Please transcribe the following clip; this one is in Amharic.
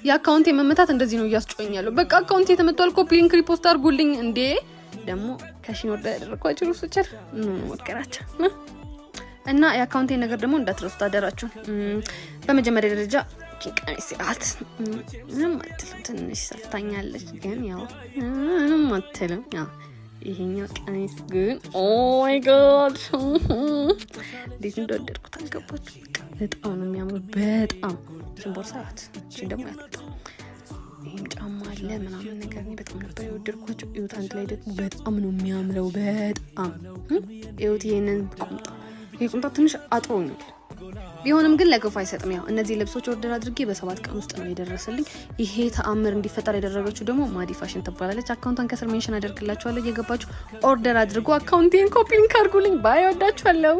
የ account ኤ መመታት እንደዚህ ነው እያስጮኸኝ ያለው። በቃ account ኤ ተመቷል። Copy link፣ repost አድርጉልኝ። እንዴ ደግሞ ከ Shein order ያደረኳቸው ልብሶች አሉ፣ ሞከራቸው እና የ account ኤ ነገር ደግሞ እንዳትረሱት አደራችሁ። በመጀመሪያ ደረጃ ቀሚስ ያት ምንም አትልም፣ ትንሽ ሰፍታኛለች፣ ግን ያው ምንም አትልም። ያው ይሄኛው ቀሚስ ግን oh my God፣ እንዴት እንደወደድኩት አልገባችሁ። በጣም ነው የሚያምሩ። በጣም ቦርሳ ያት እቺን ደግሞ ያት በጣም ይሄም ጫማ አለ ምናምን ነገር እኔ በጣም ነበር የወደድኳቸው። እዩት፣ አንድ ላይ ደግሞ በጣም ነው የሚያምረው። በጣም እዩት። ይሄንን ቁምጣ፣ ይሄ ቁምጣ ትንሽ አጥሮኛል ቢሆንም ግን ለክፉ አይሰጥም። ያው እነዚህ ልብሶች order አድርጌ በ7 ቀን ውስጥ ነው የደረሰልኝ። ይሄ ተአምር እንዲፈጠር ያደረገችው ደግሞ ማዲ ፋሽን ትባላለች። Account ቷን ከስር mention አደርግላችኋለሁ። እየገባችሁ order አድርጉ። Account ኤን copy link አድርጉልኝ። Bye፣ ወዳችኋለሁ።